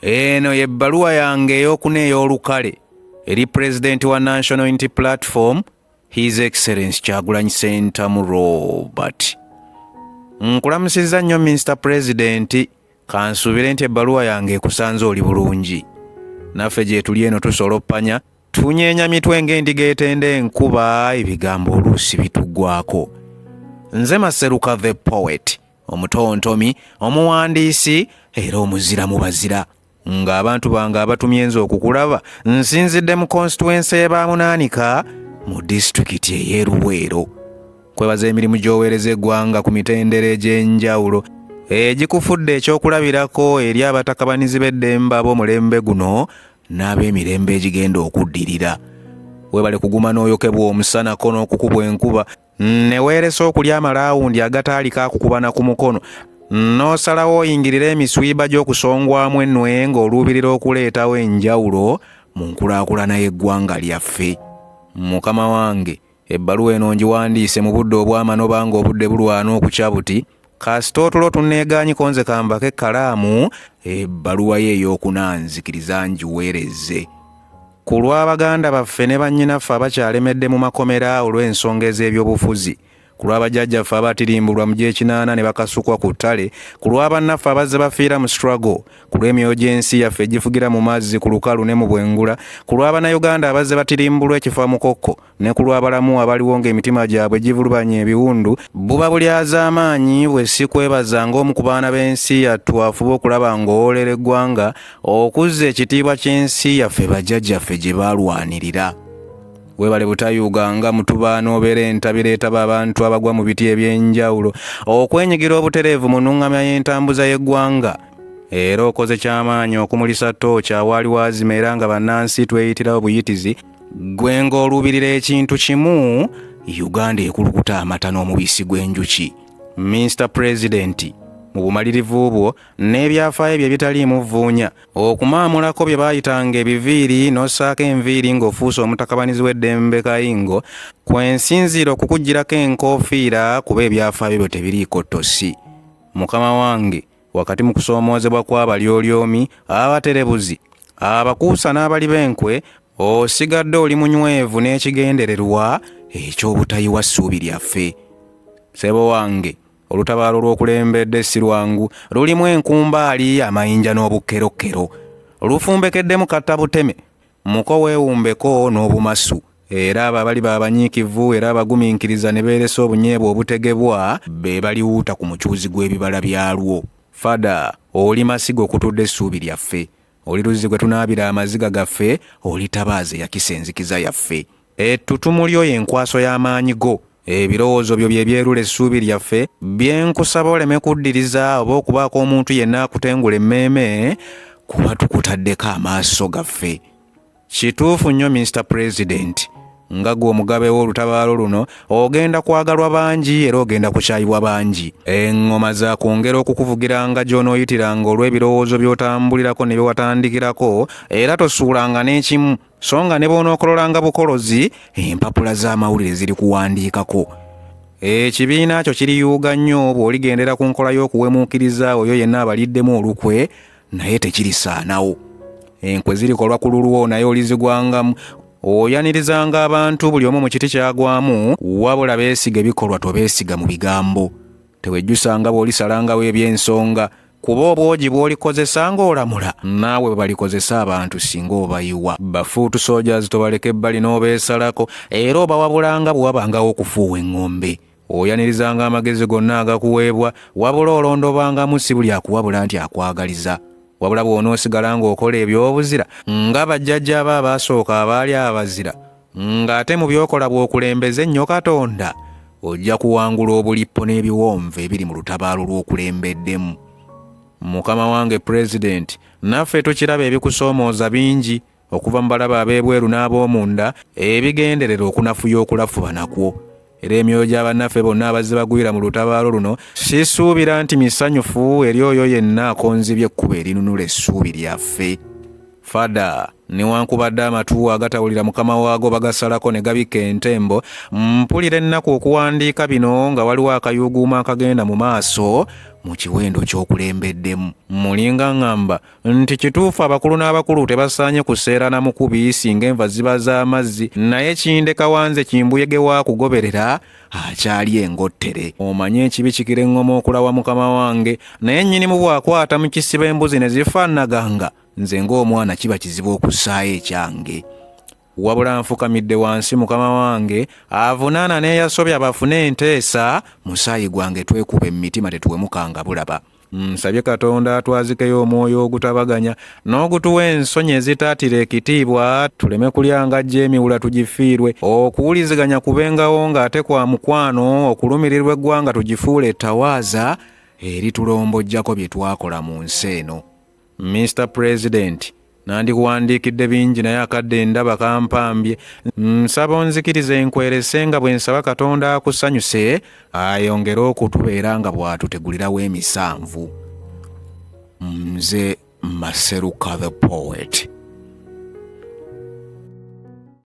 Eno y'ebbaluwa yange ey'okuna ey'olukale eri Pulezidenti wa National Unity Platform, His Excellency Kyagulanyi Ssentamu Robert. Nkulamusizza nnyo Minisita Pulezidenti, kansuubire nti ebbaluwa yange ekusanze oli bulungi. Naffe gyetuli eno tusoloppanya, tunyeenya mitwe ng'endiga etenda enkuba, ebigambo oluusi bituggwako. Nze Maseruka the Poet, omutontomi, omuwandiisi era omuzira mu bazira. Ng'abantu bange abatumye nze okukulaba, nsinzidde mu konsituwensi y'e mu disitulikiti ey'e Luweero. Kwebaza emirimu gy'oweereza eggwanga ku mitendera egy'enjawulo egikufudde ekyokulabirako eri abatakabanizi b'eddembe ab'omulembe guno n'ab'emirembe egigenda okuddirira. Weebale kuguma n'oyokebwa omusanako n'okukubwa enkuba, ne weeresa okulya amalaawundi agataali kaakukubana ku mukono, n'osalawo oyingirire emiswiba gy'okusongwamu ennwe ng'oluubirira okuleetawo enjawulo mu nkulaakulana y'eggwanga lyaffe. Mukama wange, ebbaluwa eno ngiwandiise mu budde obw'amanoba ng'obudde bulwana okukya buti. Kasita otulo tunneegaanyiko nze kambako ekkalaamu, ebbaluwa ye ey'okuna nzikiriza ngiweereze. Ku lw'abaganda baffe ne bannyinaffe abakyalemedde mu makomera olw'ensonga ez'ebyobufuzi, ku lw'abajjajjaffe abatirimbulwa mu gy'ekinaana ne bakasukwa ku ttale, ku lw'abannaffe abazze bafiira mu struggle, ku lw'emyoyo gy'ensi yaffe egifugira mu mazzi ku lukalu ne mu bwengula, ku lw'Abannayuganda abazze batirimbulwa ekifa mukokko, ne ku lw'abalamu abaliwo ng'emitima gyabwe givulubanye ebiwundu, buba bulyazaamaanyi bwe sikwebaza ng'omu ku baana b'ensi yattu afuba okulaba ng'owolera eggwanga okuzza ekitiibwa ky'ensi yaffe bajjajjaffe gye baalwanirira. Weebale butayuuga nga mutuba n'obeera entabiro etaba abantu abagwa mu biti eby'enjawulo okwenyigira obutereevu mu nnungamya y'entambuza y'eggwanga. Era okoze ky'amaanyi okumulisa ttooki awaali waazima era nga bannansi tweyitirawo buyitizi. Ggwe ng'oluubirira ekintu kimu, Uganda ekulukuta amata n'omubisi gw'enjuki. Minisita Pulezidenti, mu bumalirivu bwo n'ebyafaayo bye bitaliimu vvuunya, okumaamulako bye baayitanga ebiviiri n'ossaako enviiri ng'ofuuse omutakabanizi w'eddembe kayingo, kwe nsinziira okukuggyirako enkoofiira kuba ebyafaayo byo tebiriiko ttosi. Mukama wange, wakati mu kusoomoozebwa kw'abalyolyomi, abaterebuzi, abakuusa n'abali b'enkwe, osigadde oli munywevu n'ekigendererwa eky'obutayiwa ssuubi lyaffe. Ssebo wange, olutabaalo lw'okulembedde si lwangu, lulimu enkumbaali, amayinja n'obukkerokkero. Lufumbekeddemu kattabuteme, muko weewumbeko n'obumasu. Era abo abaliba abanyiikivu era abagumiikiriza ne beeresa obunyeebwa obutegebwa be baliwuuta ku mucuuzi gw'ebibala byalwo. Fada, oli masiga okutudde essuubi lyaffe. Oli luzzi gwe tunaabira amaziga gaffe, oli tabaaza eyakisa enzikiza yaffe. Ettutumu lyo ye nkwaso y'amaanyi go. Ebirowoozo byo bye byerula essuubi lyaffe, bye nkusaba oleme kuddiriza oba okubaako omuntu yenna akutengula emmeeme, kuba tukutaddeko amaaso gaffe. Kituufu nnyo Mister President, nga gwe omugabe w'olutabaalo luno ogenda kwagalwa bangi era ogenda kukyayibwa bangi. Eŋŋoma za kwongera okukuvugiranga gy'onooyitiranga olw'ebirowoozo by'otambulirako ne bye watandikirako, era tosuulanga n'ekimu, so nga ne bw'onookololanga bukolozi, empapula z'amawulire zirikuwandiikako. Ekibiina kyo kiriyuuga nnyo bw'oligendera ku nkola y'okuwemuukiriza oyo yenna abaliddemu olukwe, naye tekirisaanawo. Enkwe zirikolwa ku lulwo naye olizigwangamu. Oyanirizanga abantu buli omu mu kiti ky'agwamu, wabula beesiga ebikolwa tobeesiga mu bigambo. Tewejjusanga bw'olisalangawo eby'ensonga, kuba obwogi bw'olikozesa ng'olamula naawe bwe balikozesa abantu singa obayiwa. Bafuutu soldiers tobaleka ebbali n'obeesalako, era obawabulanga bwe wabangawo okufuuwa eŋŋombe. Oyanirizanga amagezi gonna agakuweebwa, wabula olondobangamu si buli akuwabula nti akwagaliza. Wabula bw'onoosigala ng'okola eby'obuzira nga bajjajja bo abaasooka abaali abazira, ng'ate mu by'okola bw'okulembeza ennyo Katonda, ojja kuwangula obulippo n'ebiwonvu ebiri mu lutabaalo lw'okulembeddemu. Mukama wange Pulezidenti, naffe tukiraba ebikusoomooza bingi okuva mu balabe ab'ebweru n'ab'omunda ebigenderera okunafuya okulafuba nakwo. Era emyoyo gya bannaffe bonna abazze bagwira mu lutabaalo luno sisuubira nti misanyufu eri oyo yenna akonzibye ekkubo erinunula essuubi lyaffe. Fada, Newankubadde amatu agatawulira mukama waago bagasalako ne gabikka entembo, mpulira ennaku okuwandiika bino nga waliwo akayuuguumo akagenda mu maaso mu kiwendo ky'okulembeddemu. Mulinga ŋŋamba nti kituufu abakulu n'abakulu tebasaanye kuseerana mukubi singa enva ziba z'amazzi, naye kindeka wanze kimbuyege wa kugoberera akyali engottere. Omanye ekibi kikira eŋŋoma okulawa mukama wange, naye nnyinimu bw'akwata mu kisiba embuzi ne zifaanaganga nze ng'omwana kiba kizibu okussaayo ekyange. Wabula nfukamidde wansi mukama wange avunaana n'eyasobya bafune enteesa, musaayi gwange twekuba emitima tetuwemukanga bulaba. Nsabye Katonda atwazikeyo omwoyo ogutabaganya n'ogutuwa ensonyi ezitaatira ekitiibwa, tuleme kulya ngajja emiwula tugifiirwe, okuwuliziganya kubengawo ng'ate kwa mukwano, okulumirirwa eggwanga tugifuule ettawaaza eritulombojjako bye twakola mu nsi eno. Mister President, nandikuwandiikidde bingi naye akadde ndaba kampambye. Nsaba onzikirize nkwerese nga bwe nsaba Katonda akusanyuse ayongere okutubeera nga bw'atutegulirawo emisanvu. Nze Maseruka the Poet.